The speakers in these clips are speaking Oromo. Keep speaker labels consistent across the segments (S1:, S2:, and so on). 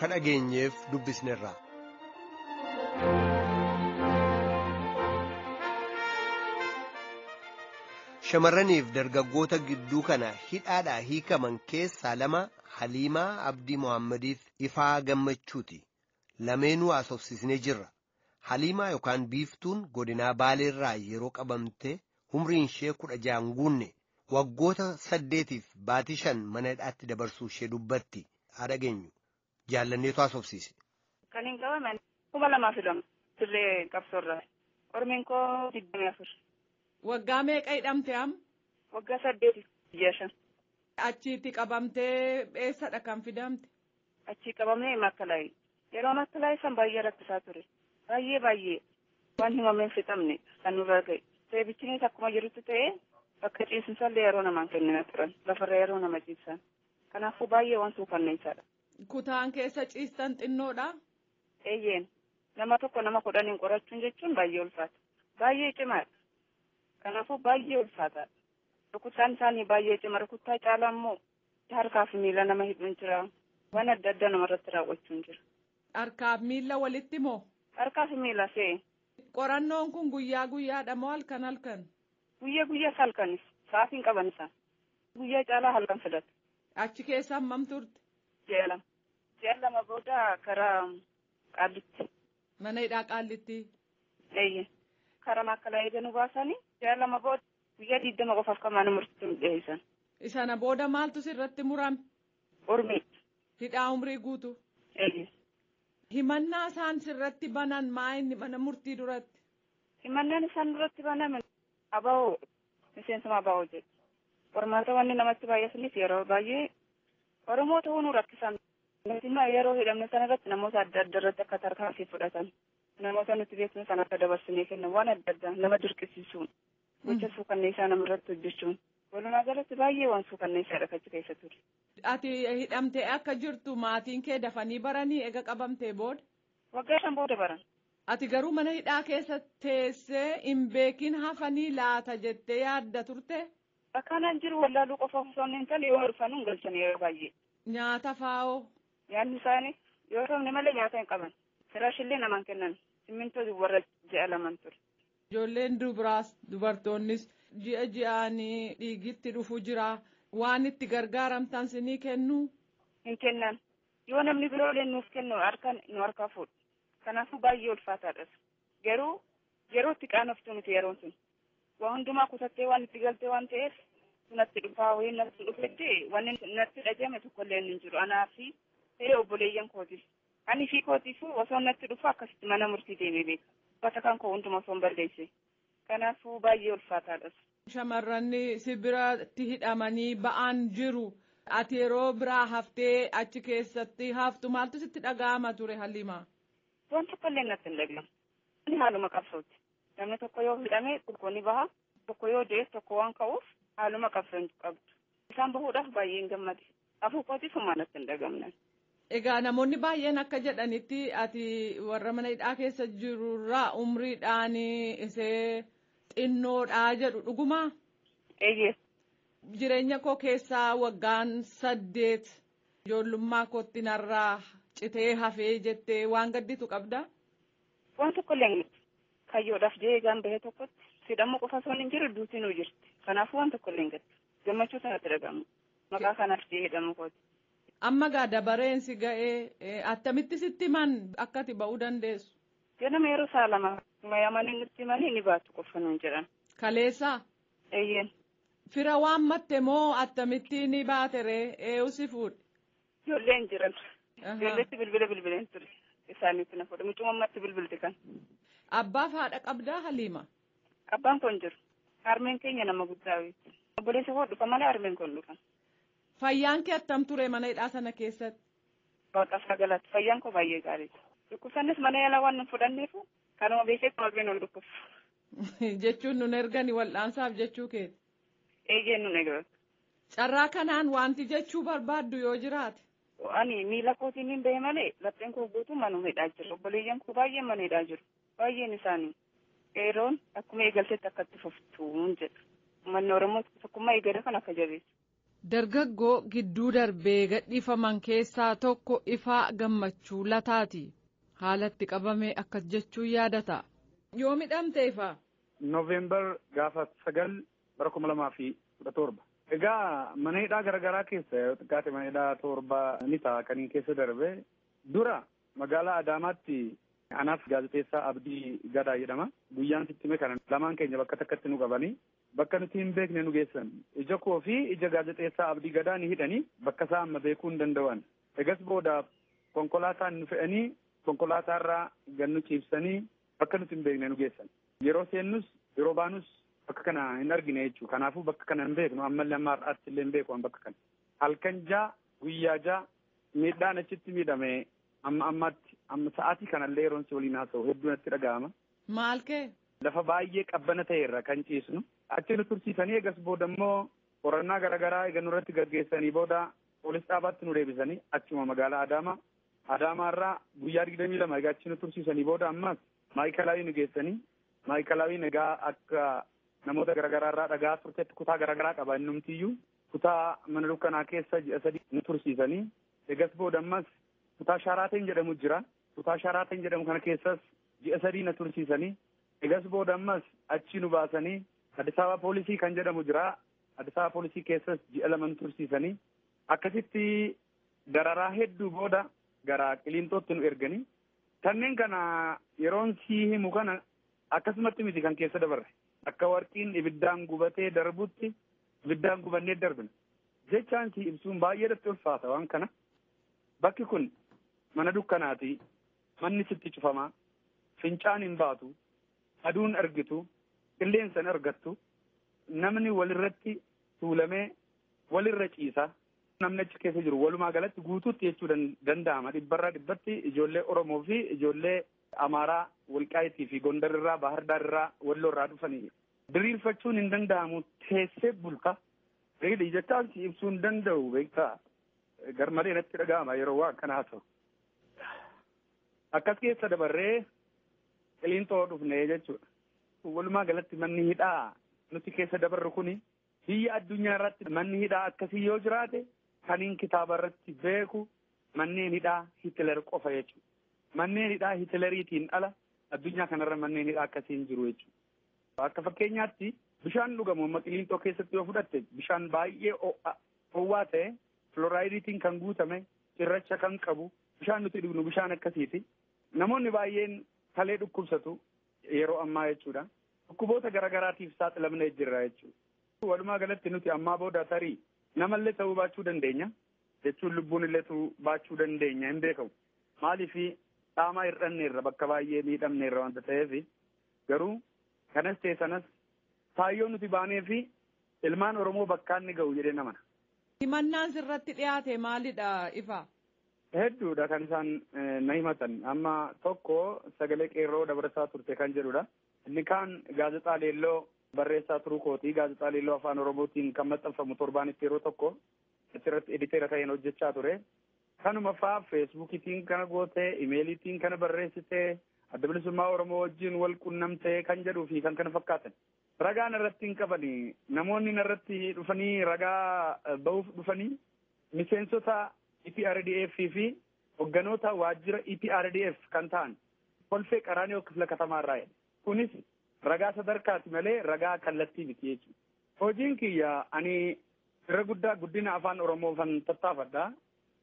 S1: Ka dhageenyeef dubbisneerra. Shamarraniif dargaggoota gidduu kana hidhaadhaa hiikaman keessaa lama Haliimaa Abdii Mohammadiif Ifaa Gammachuuti. Lameenuu haasofsiisnee jirra. Haliimaa yookaan Biiftuun godinaa Baaleerraa yeroo qabamte umriin ishee 16 guunne waggoota 8f baatii 5 mana hidhaatti dabarsuu ishee dubbatti. Haa dhageenyu. Jaallanneetu haasofsiise.
S2: Kan hin qabame 2002 dirree qabsoorraa. Umriin koo 24.
S3: Waggaa meeqa hidhamte am?
S2: Waggaa 8 ji'a 5.
S3: Achitti qabamtee eessadha kan fidamte?
S2: Achii qabamee Maakkalaayi. Yeroo Maakkalaayi san baay'ee rakkisaa ture. Baay'ee baay'ee waan himamee hin fixamne kan nurra ga'e. Seebichinis akkuma jirutti ta'ee bakka ciisinsallee yeroo namaan kennina turan. Lafarra yeroo nama ciibsan. Kanaafuu baay'ee waan suukanneessaadha.
S3: Kutaan keessa ciistan xinnoodha?
S2: Eeyyeen. Nama tokko nama 10 qorachuun jechuun baay'ee ulfaata. Baay'ee cimaadha. Kanaafuu baay'ee ulfaataadha. Rukuttaan isaanii baay'ee cima. Rukuttaa caalaa immoo harkaa fi miila nama hidhuun jira. Waan adda addaa namarratti raawwachuun jira.
S3: Harkaaf miila walitti moo?
S2: Harkaa fi miila see.
S3: Qorannoon kun guyyaa guyyaadha moo halkan halkan?
S2: Guyyaa guyyaa halkanis. Sa'aatiin qaban isaan. Guyyaa caalaa halkan filatu.
S3: Achi keessa hammam turte?
S2: Ji'a 2. Ji'a 2 booda karaa Qaallitti.
S3: Mana hidhaa Qaallitti?
S2: Eeyyee. Karaa Maakkalaa eega nu baasanii ji'a 2 booda guyyaa 20 qofaaf kan mana murtiitti nu dhiyeessan.
S3: Sana booda maaltu sirratti murame?
S2: Umrii.
S3: Hidhaa umrii guutu?
S2: Eeyyee.
S3: Himannaa isaan sirratti banan maa inni mana murtii duratti?
S2: Himannaan isaan duratti baname abaa'oo miseensuma abaa'oo jedhu. Qormaata wanni namatti baay'atanis yeroo baay'ee Oromoo ta'uu nu rakkisan. Nuti yeroo hidhamne sana irratti namoota adda addaa irratti akka tarkaanfii fudhatan. Namoota nuti beeknu sana akka dabarsinee kennan waan adda addaa nama dirqisiisuun gocha suukanneessaa namarratti hojjechuun walumaa galatti baay'ee waan suukanneessaadha achi keessa ture.
S3: Ati hidhamtee akka jirtu maatiin kee dafanii baranii ega qabamtee booda?
S2: Waggaa 5 booda baran.
S3: Ati garuu mana hidhaa keessa teessee hin beekin hafanii laata jettee yaadda turte?
S2: Akkanaan jiru wallaaluu qofa osoo hin taane yoo dhufan hin galchan yeroo baay'ee.
S3: Nyaata faa'oo?
S2: Nyaanni isaanii yoo ta'u malee nyaata hin qaban. Firaashillee namaan kennan. Simmintoo warra ji'a 2 ture.
S3: Ijoolleen dubaraas dubartoonnis ji'a ji'aan dhiigitti dhufu jira. Waan itti gargaaramtan sinii kennu?
S2: Hin kennan. Yoo namni biroolee nuuf kennu harkaan nu harkaa fuudhu. Kanaafuu baay'ee ulfaataadha. Garuu yeroo itti qaanoftu miti yeroon sun. Waa hundumaa kutattee waan itti galtee waan ta'eef natti dhufaa wayii natti dhufetti wanni natti dhagame tokkollee hin jiru. Anaa fi ta'ee obboleeyyan kootiif. Ani fi kootiifuu osoo natti dhufu akkasitti mana murtii deemee beeka. Uffata kan koo hunduma osoo hin balleesse. Kanaafuu baay'ee ulfaataadha.
S3: Shamarran si biratti hidhamanii ba'aan jiru. Ati yeroo biraa haftee achi keessatti haftu maaltu sitti dhaga'ama ture Haliimaa?
S2: Waan tokkollee natti hin dhaga'amu. Ani haaluma qabsooti. Namni tokko yoo hidhame tokko ni baha. Tokko yoo du'e tokko waan ka'uuf haaluma qabsoo qabdu. Isaan bahuudhaaf baay'een gammade. Afuu kootiif homaa natti hin dhaga'amne.
S3: Egaa namoonni baay'een akka jedhanitti ati warra mana hidhaa keessa jirurraa umriidhaan isee xinnoodhaa jedhu dhugumaa?
S2: Eeyyee.
S3: Jireenya koo keessaa waggaan 8 ijoollummaa kootti narraa citee hafee jettee waan gadditu qabdaa?
S2: Waan tokkollee hin qabdu. Kaayyoodhaaf jee eegaan bahee tokkotti hidhamuu qofa osoo hin jiru duuti nu jirti. Kanaafuu waan tokkollee hin gaddu. Gammachuu sanatti dhaga'amu. Maqaa kanaaf jee hidhamuu kooti.
S3: Amma gaa dabareen si ga'ee attamitti sitti himan akka ati ba'uu dandeessu?
S2: Ganama yeroo sa'a 2 mayamanii nutti himanii ni baatu qofa nuun jedhan.
S3: Kaleessaa?
S2: Eeyyeen.
S3: Fira waan matte moo attamitti ni baate ree eenyu si fuudhe?
S2: Ijoolleen jiran. Ijoolleetti bilbila bilbileen ture. Isaaniitti na fuudhe. Mucuma ammatti bilbilte kan.
S3: Abbaaf haadha qabdaa Haliima?
S2: Abbaan koo hin jiru. Harmeen keenya nama guddaa beekti. Obboleessa koo dhufa malee harmeen koo hin dhufan.
S3: Fayyaan kee attam ture mana hidhaa sana keessatti?
S2: Waaqaaf galata. Fayyaan koo baay'ee gaariidha. Dhukkubsannis mana yaalaa waan nu fudhanneefu kanuma beekee qabeen ol dhukkubsu.
S3: Jechuun nun ergani wal'aansaaf jechuu keeti.
S2: Eeyyeen nun ergan.
S3: Carraa kanaan wanti jechuu barbaaddu yoo jiraate.
S2: Ani miila kootiin hin bahe malee lapheen koo guutuu manuma hidhaa jiru. Obboleeyyan koo baay'een mana hidhaa jiru. Baay'een isaanii qeeroon akkuma eegalteetti akka itti fuftuun jedhu. Uummanni Oromoo tokkummaa eegale kan akka jabeessu.
S3: Dargaggoo gidduu darbee gadhiifaman keessaa tokko Ifaa Gammachuu Lataati. Haalatti qabame akkas jechuun yaadata. Yoo midhamte Ifaa?
S4: Nooveembar gaafa 9 bara 2017. Egaa mana hidhaa garaagaraa keessa yoo xiqqaate mana hidhaa 7 ni ta'a kan keessa darbe. Dura magaalaa Adaamaatti anaaf gaazexeessaa Abdii Gadaa jedhama. Guyyaan sitti hime kana lamaan keenya bakka takkatti nu qabanii bakka nuti hin beekne nu geessan. Ija koo fi ija gaazexeessaa Abdii Gadaa ni hidhanii bakka isaa amma beekuu hin danda'an. Egas booda konkolaataan nu fe'anii konkolaataarraa gad nu ciibsanii bakka nuti hin beekne nu geessan. Yeroo seennus yeroo baanus bakka kana hin argine jechuudha. Kanaafuu bakka kana hin beeknu ammallee amma har'aatti illee hin beeku bakka kana. Halkan 6 guyyaa 6 miidhaan achitti miidhame amma ammaatti amma sa'aatii kanallee yeroon si waliin haasa'u hedduu natti dhaga'ama.
S3: Maal kee?
S4: Lafa baay'ee qabbana ta'e irra kan ciisnu. Achi nu tursiisanii egas booda immoo qorannaa garaagaraa eega nurratti gaggeessanii booda poolis dhaabaatti nu deebisanii achuma magaalaa Adaamaa. Adaamaarraa guyyaa 22 egaa achi nu tursiisanii booda ammas maayikalaawii nu geessanii maayikalaawii egaa akka namoota garaagaraa irraa dhagaa turtetti kutaa garaagaraa qaba innumtiyyuu kutaa mana dukkanaa keessa ji'a 3 nu tursiisanii egas booda ammas kutaa Sharaateen jedhamu jira. Kutaa Sharaateen jedhamu kana keessas ji'a 3 na tursiisanii egas booda ammas achi nu baasanii Addis Ababa poolisii kan jedhamu jira. Addis Ababa poolisii keessas ji'a 2 nu tursiisanii akkasitti dararaa hedduu booda gara Qiliinxootti nu erganii kanneen kana yeroon sii himu kana akkasumatti miti kan keessa dabarre. Akka warqiin ibiddaan gubatee darbutti ibiddaan gubannee darbina. Jechaan si ibsuun baay'ee natti ulfaata waan kana. Bakki kun mana dukkanaati. Manni sitti cufamaa. Fincaan hin baatu. Aduun argitu. Qilleensa hin argattu. Namni walirratti tuulamee walirra ciisa. Namni achi keessa jiru walumaa galatti guutuutti jechuu danda'ama. Dhibbarraa dhibbatti ijoollee Oromoo fi ijoollee Amaaraa Walqaayitii fi Gondarirraa Baahirdaarraa Walloorraa dhufanii. Diriirfachuun hin danda'amu teessee bulta. Riidhi jechaan si ibsuu hin danda'u beektaa. Garmalee natti dhaga'ama yeroo waan kana haasa'u. Akkas keessa dabarree Qiliinxoo dhufnee jechuudha. Walumaa galatti manni hidhaa nuti keessa dabarru kuni biyya addunyaa irratti manni hidhaa akkasii yoo jiraate kaniin kitaaba irratti beeku manneen hidhaa Hitler qofa jechuudha. Manneen hidhaa Hitleriitiin ala addunyaa kanarra manneen hidhaa akkasii hin jiru jechuudha. Akka fakkeenyaatti bishaan dhugamu amma Qiliinxoo keessatti yoo fudhatte bishaan baay'ee ho'aa ta'e filoraayidiitiin kan guutame cirracha kan qabu bishaan nuti dhugnu bishaan akkasiiti. Namoonni baay'een kalee dhukkubsatu yeroo ammaa jechuudha. Dhukkuboota garaagaraatiif saaxilamnee jirra jechuudha. Walumaa galatti nuti ammaa booda tarii namallee ta'uu baachuu dandeenya jechuun lubbuun illee ta'uu baachuu dandeenya hin beekamu. Maaliif qaamaa hir'anneerra bakka baay'ee miidhamneerra waanta ta'eef garuu kanas ta'e sanas kaayyoo nuti baanee fi ilmaan Oromoo bakkaan ni ga'u jedhee namana.
S3: Himannaan sirratti dhiyaate maalidha Ifa?
S4: Hedduudha kan isaan na himatan. Amma tokko sagalee qeerroo dabarsaa turte kan jedhudha. Inni kaan gaazexaa leelloo barreessaa turuu kooti. Gaazexaa leelloo afaan Oromootiin kan maxxanfamu torbaanitti yeroo tokko achirratti editeera ta'een hojjechaa ture. Kanuma fa'aa feesbuukiitiin kana gootee, imeeliitiin kana barreessitee, adda bilisummaa Oromoo wajjin wal qunnamtee kan jedhuu fi kan kana fakkaatan. Ragaa narratti hin qabani. Namoonni narratti dhufanii ragaa bahuuf dhufanii miseensota EPRDF fi hogganoota waajjira EPRDF kan ta'an Kolfee Qaraanioo kifla katamaarraa jedhe. Kunis ragaa sadarkaati malee ragaa kallattii miti jechuudha. Hojiin kiyya ani irra guddaa guddina afaan Oromoo fan tattaafadha.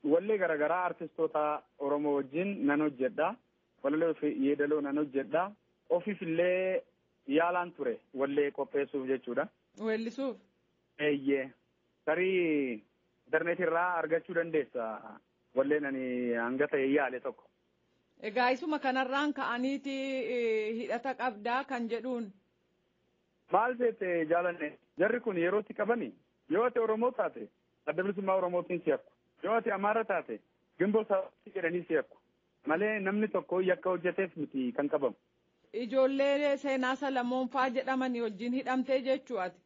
S4: Wallee garaagaraa artistoota Oromoo wajjin nan hojjedha. Walaloo fi yeedaloo nan hojjedha. Ofiif illee yaalaan ture wallee qopheessuuf jechuudha.
S3: Weellisuuf?
S4: Eeyyee. Tarii intarneetii irraa argachuu dandeessa walleen ani hanga ta'e yaale tokko.
S3: Egaa isuma kanarraan ka'aniiti hidhata qabdaa kan jedhuun.
S4: Maal seete jaalanne jarri kun yerootti qabani yoo ati Oromoo taate adda bilisummaa Oromootiin si yakku yoo ati Amaara taate gimboo sabaatti jedhanii si yakku malee namni tokko yakka hojjeteef miti kan qabamu.
S3: Ijoollee Seenaa Salamoon faa jedhamanii wajjin hidhamtee jechuu ati.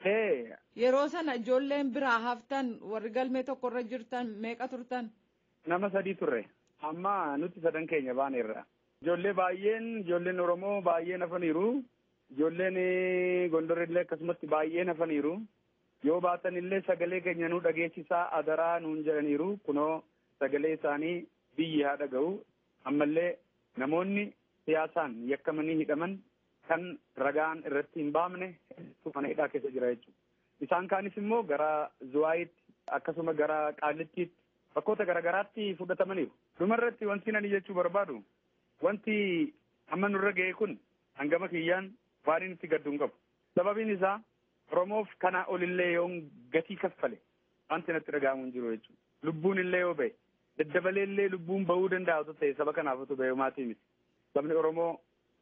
S4: Ee.
S3: Yeroo sana ijoolleen biraa haftan warri galmee tokkorra jirtan meeqa turtan?
S4: Nama 3 turre. Amma nuti sadan keenya baaneerra. Ijoollee baay'een ijoolleen Oromoo baay'een hafaniiru. Ijoolleen Gondorillee akkasumatti baay'een hafaniiru. Yoo baatan illee sagalee keenya nuu dhageessisaa adaraa nuun jedhaniiru. Kunoo sagalee isaanii biyyi haa dhaga'u. Ammallee namoonni siyaasaan yakkamanii hidhaman kan ragaan irratti hin baamne mana hidhaa keessa jira jechuudha. Isaan kaanis immoo gara Zuwaayitti akkasuma gara Qaallittiitti bakkoota garaagaraatti fudhatamaniiru. Dhumarratti wanti ani jechuu barbaadu, wanti amma nurra ga'e kun hangama kiyyaan waan inni itti gaddu hin qabu. Sababiin isaa Oromoof kanaa olillee yoon gatii kaffale wanti natti dhaga'amu hin jiru jechuudha. Lubbuun illee yoo ba'e, daddabalee illee lubbuun ba'uu danda'a otoo ta'e, saba kanaaf otoo ba'e maatii miti. Sabni Oromoo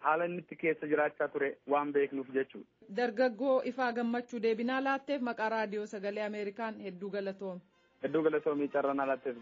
S4: haala inni itti keessa jiraachaa ture waan beeknuuf jechuudha.
S3: Dargaggoo Ifaa Gammachuu, deebinaa laatteef maqaa Raadiyoo Sagalee Ameerikaan hedduu galatoome.
S4: Hedduu galatoomii carraan laatteef.